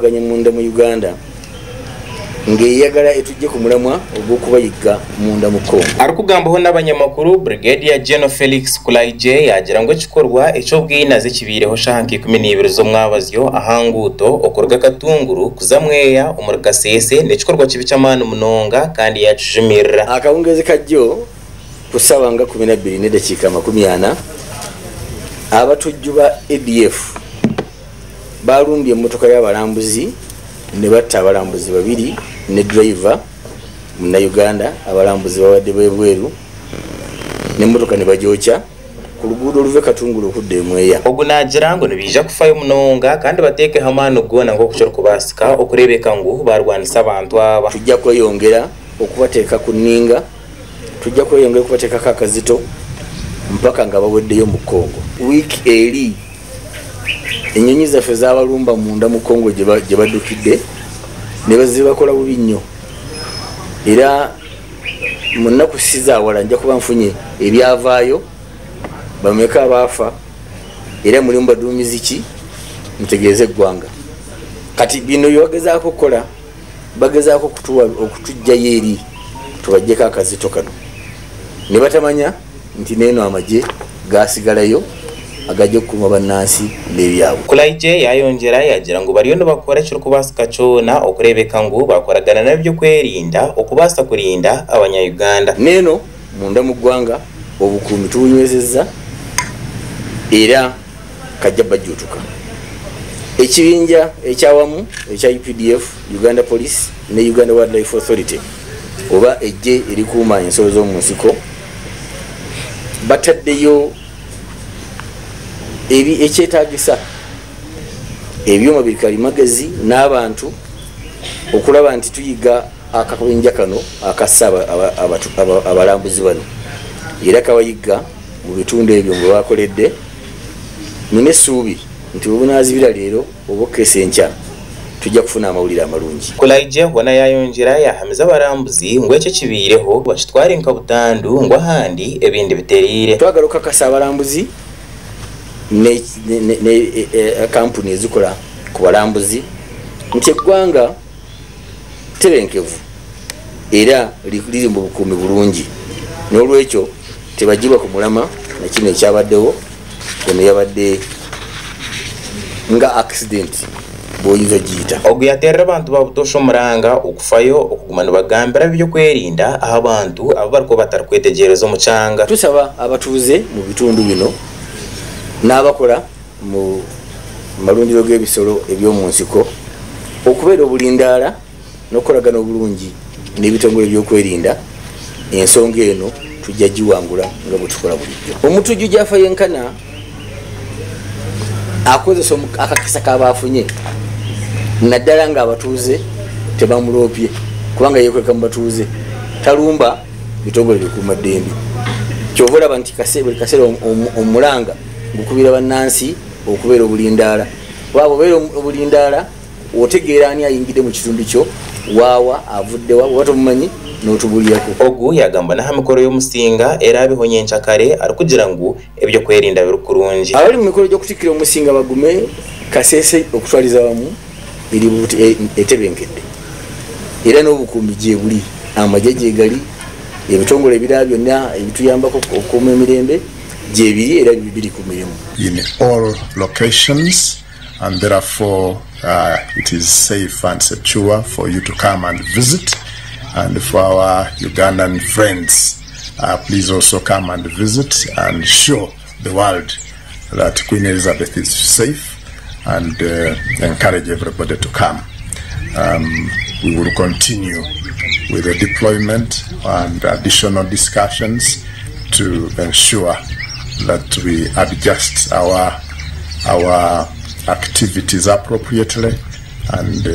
Obulumbaganyi munda mu Uganda ng'eyagala etujje ku mulamwa ogw'okubayigga munda mu Congo. Arikugambaho n'abanyamakuru, Brigadier General Felix Kulayigye yagira ngu ekikorwa eky'obwinazi kibiireho shaaha nka 12 z'omwabazyo aha nguuto okuruga Katunguru kuza Mweya omuri Kasese n'ekikorwa kibi ky'amaani munonga kandi yakijumirira. Akawungeezi kajjo ku ssaawa nga 12:40 abatujju ba ADF balumbye emmotoka y'abalambuzi ne batta abalambuzi babiri ne driver Munnayuganda. Abalambuzi babadde bwebweru n'emmotoka ne bagyokya ku luguudo oluva e Katunguru okudda e Mweya. Ogu naagira ngu nibaija kufayo munonga kandi bateekeho amaani goona nk'oku kirikubaasika okureebeka ngu barwanisa abantu aba. Tujja kweyongera okubateeka ku nninga, tujja kweyongera okubateekako akazito mpaka nga baweddeyo mu Congo. Wiiki eri ennyonyi zaffe zaabalumba munda mu Congo gye baddukidde ne bazibakola bubi nnyo, era mu nnaku si zaawala nja kuba nfunye ebyavaayo, bameka abaafa, era mulimu baduumizi ki ntegeeze eggwanga. Kati bino bye bagezaako okukola, bagezaako okutuggyayo eri tubaggyeko akazito kano ne batamanya nti n'eno amagye gaasigalayo agajja okukuuma bannansi n'ebyabwe. Kulayigye yayongyera yagira ngu bariyo nibakora ekirikubaasika kyona okureebeka ngu bakoragana n'ebyokwerinda okubaasa kurinda abanya-Uganda. N'eno munda mu ggwanga obukuumi tubunywezezza era kajja bajjuutuka. Ekibinja ekyawamu ekya UPDF, Uganda Police ne Uganda Wildlife Authority oba eggye erikuuma ensolo z'omu nsiko bataddeyo ekyetaagisa ebyuma bikalimagezi n'abantu okulaba nti tuyiga akabinja kano akassa abalambuzi bano, era kabayiga mu bitundu ebyo mwe bakoledde. Nina essuubi nti bwe bunaazibira leero oba okukesa enkya tujja kufuna amawulire amalungi. Kulayigye hoona yayongyera yahamiza abarambuzi ngu ekyo kibiireho bakitware nka butandu ngu ahandi ebindi biteriire. Twagala okukakasa abalambuzi ne kampuni ezikola ku balambuzi nti eggwanga tebenkevu era liri mu bukuumi bulungi, n'olwekyo tebagibwa ku mulama na kino ekyabaddewo. Ono yabadde nga accident bw'oyinza ogiyita. Ogu yateerera abantu ba butoosha omuranga okufayo okuguma nibagambira ebyokwerinda aha bantu abo barikuba batarikwetegyereza omu kyanga. Tusaba abatuuze mu bitundu bino n'abakola mu malundiro g'ebisolo eby'omu nsiko okubeera obulindaala n'okukolagana obulungi n'ebitongole ebyokwerinda. Ensonga eno tujja giwangula nga bwe tukola bulijjo. Omutujju gy'afa yenkana akozesa akakisa k'abaafunye, naddala ng'abatuuze tebamuloopye, kubanga yeekweka mu batuuze, talumba bitongole bikuumaddembe. Ky'ova olaba nti buli kaseera omulanga gukubira bannansi okubeera obulindaala. Kuba bw'obeera obulindaala otegeera ani ayingidde mu kitundu kyo, waawa avuddewa, bw'oba tomumanyi n'otubulirako. Ogu yagamba n'aha mikoro y'omusinga era abihonye enkyakare arikugira ngu ebyokwerinda biri kurungi. Abali mu mikoro gy'okutikkira omusinga bagume Kasese okutwaliza wamu eri etebenkedde, era n'obukuumi gye buli, amagye gye gali, ebitongole ebirala byonna ebituyambako okukuuma emirembe gye biri era biri ku mirimu. In all locations, and therefore it is safe and secure for you to come and visit. And for our Ugandan friends, please also come and visit and show the world that Queen Elizabeth is safe, and encourage everybody to come. We will continue with the deployment and additional discussions to ensure that we adjust our activities appropriately and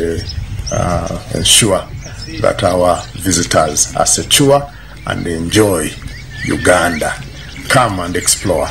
ensure that our visitors are secure and enjoy Uganda. Come and explore.